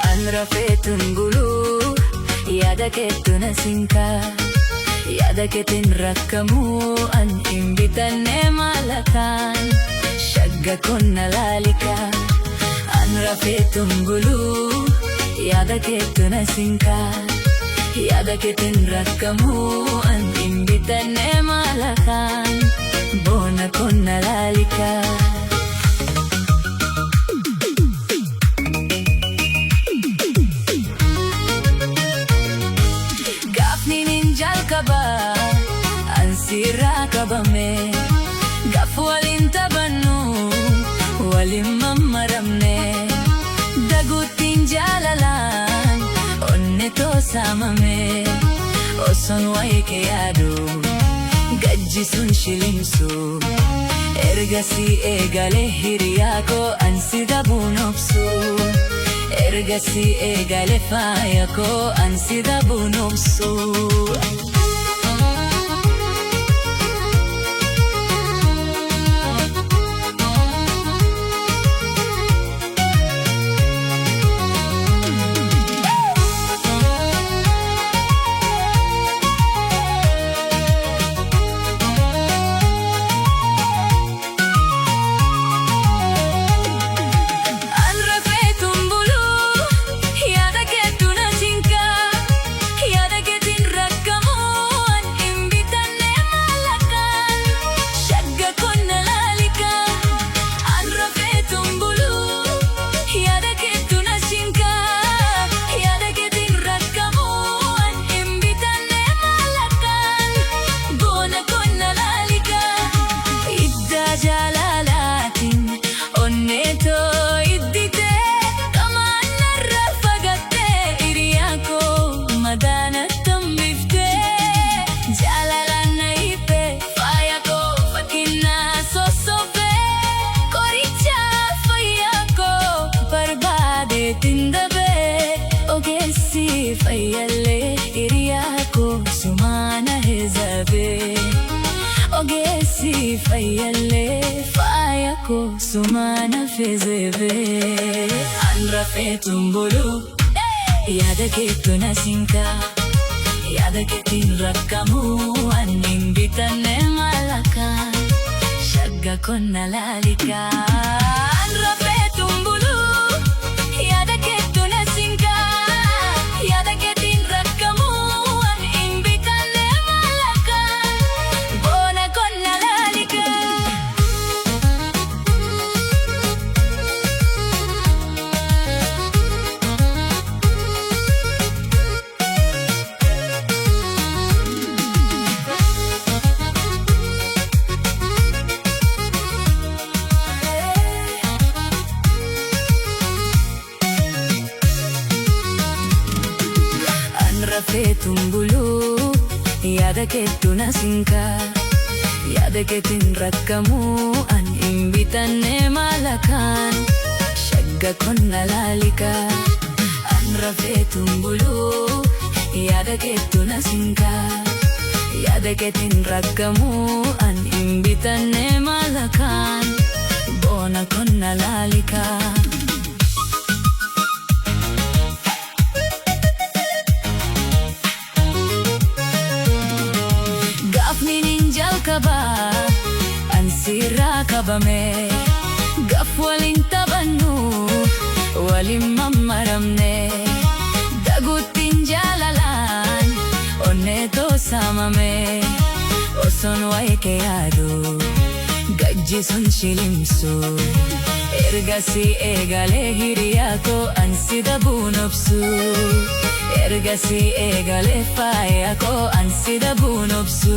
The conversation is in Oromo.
An rafeetun buluu, yaada keetu na sinkaa, yaada keetiin rakkamuu, an hin bitanne maalakaan, shagga konna laalikaa. An rafeetun buluu, yaada keetu na sinkaa, yaada keetiin rakkamuu, an hin bitanne maalakaan, boona konna laalikaa. Gaafni nin jalqaba an sirraa qabame, gaaf waliin taphannu waliin mammaramne, daguttiin jaalalaan onne toosamame, osoon waa'ee kee yaadu gajjisuun shilimsu, ergasii eegalee hiriyaa koo an si dhabuun obsu. Ergasii eegale faaya koo an si dhabuun obsu. An rafeetun buluu, yaada keetu na cinqaa, yaada keetiin rakkamuu, an hin bitanne maallaqaan, shagga konna laalikaa. An rafeetun buluu, yaada keetu na cinqaa, yaada keetiin rakkamuu, an hin bitanne maallaqaan, boona konna laalikaa. Iddaa jaalalaatiin onneetoo idditee, qamaan narra fagattee, hiriyaa koo madaana tambiftee, jaalalaan na hiife faaya koo fakkinnaa sossobee, qoricha fayyaa koo barbaadeetiin dabee, ogeessi fayyallee hiriyaa koo sumaana heezabee. Ogeessi fayyallee faaya koo sumaana feezebee. An rafeetun buluu, yaada keetu na sinkaa, yaada keetiin rakkamuu, an hin bitanne maallaqaan, shagga konna laalikaa. An rafeetun buluu, yaada keetu na sinkaa, yaada keetiin rakkamuu, an hin bitanne maallaqaan, boona konna laalikaa. An rafeetun buluu, yaada keetu na sinkaa, yaada keetiin rakkamuu, an hin bitanne maallaqaan, shagga konna laalikaa. An rafeetun buluu, yaada keetu na sinkaa, yaada keetiin rakkamuu, an hin bitanne maallaqaan, boona konna laalikaa. Gaafni nin jalqaba an sirraa qabame, gaaf waliin taphannu waliin mammaramne, daguttiin jaalalaan onneetoo saamame, osoon waa'ee kee yaadu gajjisuun shilimsu, ergasii eegalee hiriyaa koo an si dhabuun obsu. Ergasii eegalee faaya koo an si dhabuun obsu.